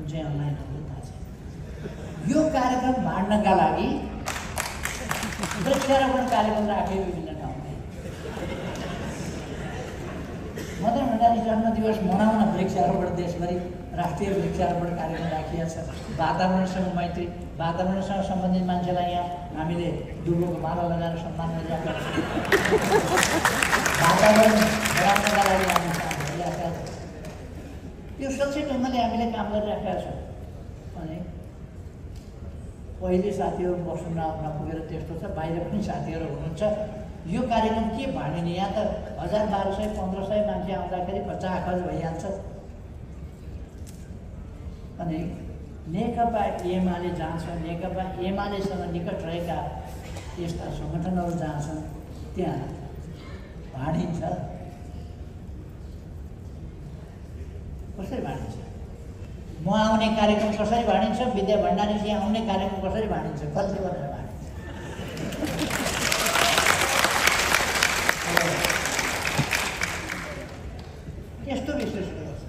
जुन चाहिँ अनलाइन हाम्रो थाहा छ। यो कार्यक्रम भाँड्नका लागि वृक्षारोपण कार्यक्रम राखे विभिन्न ठाउँमा। मदन भण्डारी जन्म दिवस मनाउन वृक्षारोपण देशभरि राष्ट्रिय वृक्षारोपण कार्यक्रम राखिएको छ। वातावरणसँग मैत्री, वातावरणसँग सम्बन्धित मान्छेलाई यहाँ हामीले दुबोको माला लगाएर सम्मान गरिरहेका छौँ। वातावरण बढाउनका लागि हामी काम गरिरहेका छौँ। यो सच्चै ढङ्गले हामीले काम गरिरहेका छौँ। अनि पहिले साथीहरू बस्नु नपुगेर त्यस्तो छ, बाहिर पनि साथीहरू हुनुहुन्छ। यो कार्यक्रम के भाँडिने, यहाँ त 1000-1200-1500 मान्छे आउँदाखेरि खचाखच भइहाल्छ। अनि नेकपा एमाले जहाँ छ, नेकपा एमालेसँग निकट रहेका यस्ता सङ्गठनहरू जहाँ छन् त्यहाँ भाँडिन्छ। कसरी भाँडिन्छ? म आउने कार्यक्रम कसरी भाँडिन्छ? विद्या भण्डारीजी आउने कार्यक्रम कसरी भाँडिन्छ? कसले भनेर भाँडिन्छ? यस्तो विशेष गर्छ।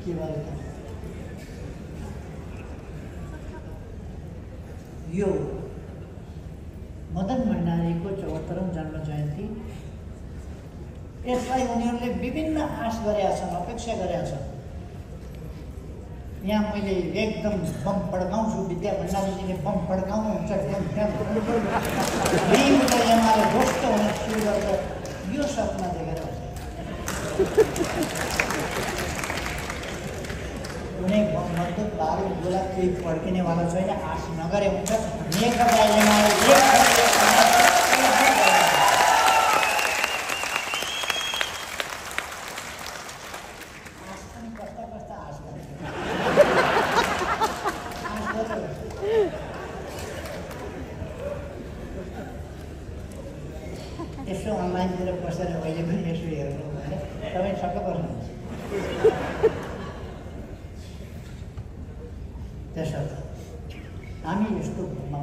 के भयो त? यो मदन भण्डारीको 74औं जन्म जयन्ती, यसलाई उनीहरूले विभिन्न आश गरेका छन्, अपेक्षा गरेका छन्। यहाँ मैले एकदम बम पड्काउँछु, विद्या भण्डारीजीले बम पड्काउनुहुन्छ, एमाले ध्वस्त हुन सुरु गर्छ। यो सपना देखेर कुनै बम बन्दुक बारुद गोला केही पड्किनेवाला छैन, आश नगरे हुन्छ। नेकपा एमाले यसो अनलाइनतिर बसेर अहिले पनि यसो हेर्नु भने तपाईँ सबै बस्नुहुन्छ। त्यसर्थ हामी यस्तो भूमिमा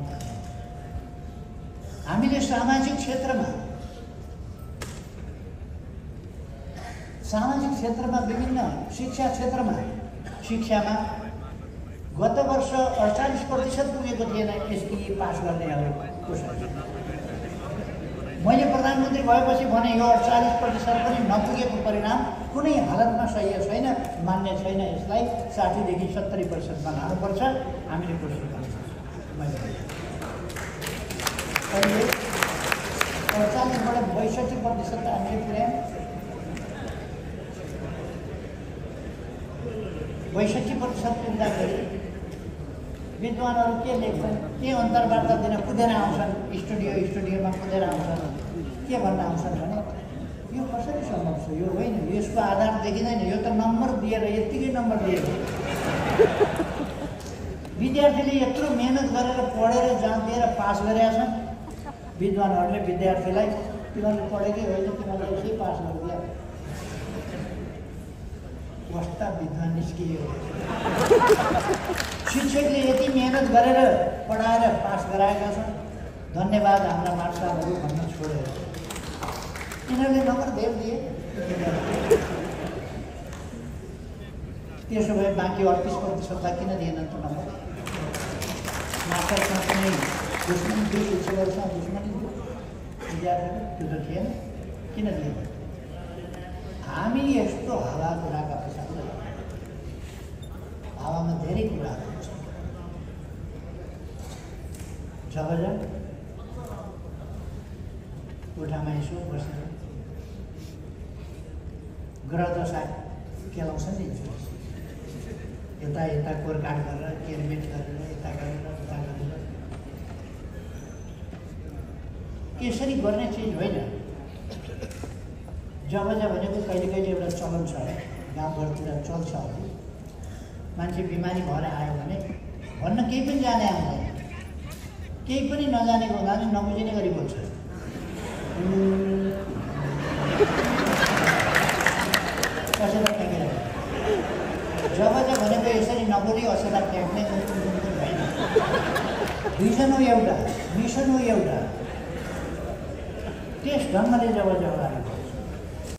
हामीले सामाजिक क्षेत्रमा विभिन्न शिक्षामा गत वर्ष 48% पुगेको थिएन एसटीई पास गर्नेहरूको संख्या। मैले प्रधानमन्त्री भएपछि भने यो 48% पनि नपुगेको परिणाम कुनै हालतमा सही छैन, मान्य छैन। यसलाई 60 देखि 70% बनाउनुपर्छ। हामीले कोसिस गर्नुपर्छ। अहिले 48बाट 62% हामीले पुर्यायौँ। 62% पुग्दाखेरि विद्वानहरू के लेख्छन्, के अन्तर्वार्ता दिन कुदेर आउँछन्, स्टुडियोमा कुदेर आउँछन्। के भन्न आउँछन् भने यो कसरी सम्भव छ? यो होइन, यसको आधार देखिँदैन। यो त नम्बर दिएर, यत्तिकै नम्बर दिएर विद्यार्थीले यत्रो मेहनत गरेर पढेर जान दिएर पास गरेका छन्। विद्वानहरूले विद्यार्थीलाई तिमीहरूले पढेकै होइन, तिमीहरूले यसै पास गरिदिया। कस्ता विद्वान निस्कियो। शिक्षकले यति मेहनत गरेर पढाएर पास गराएका छन्, धन्यवाद हाम्रा मार्साहरू भन्न छोडेर यिनीहरूले नम्बर धेर दिए। त्यसो भए बाँकी 38%लाई किन दिएनन् त नम्बर? मास्टरसँग पनि दुश्मनी थियो, शिक्षकहरूसँग दुश्मनी थियो, विद्यार्थीहरू त्यो त थिएन, किन दिएन? हामी यस्तो हावा कुराका पछाडि हावामा धेरै कुराहरू हुन्छ। जब कोठामा यसो बसेर ग्रह दशा केलाउँछ नि, यता कोरकाट गरेर केरमेट गरेर यता गरेर उता गरेर यसरी गर्ने चिज होइन। जब भनेको कहिले एउटा चलन छ, गाउँघरतिर चल्छ। मान्छे बिमारी भएर आयो भने भन्न केही पनि जाने आउँदैन, केही पनि नजानेको हुँदा नबुझिने गरी बोल्छ। कसैलाई फ्याँकेर जब भनेको यसरी नबोली असला फ्याँक्ने होइन। रिजन हो एउटा, मिसन हो एउटा। त्यस ढङ्गले जब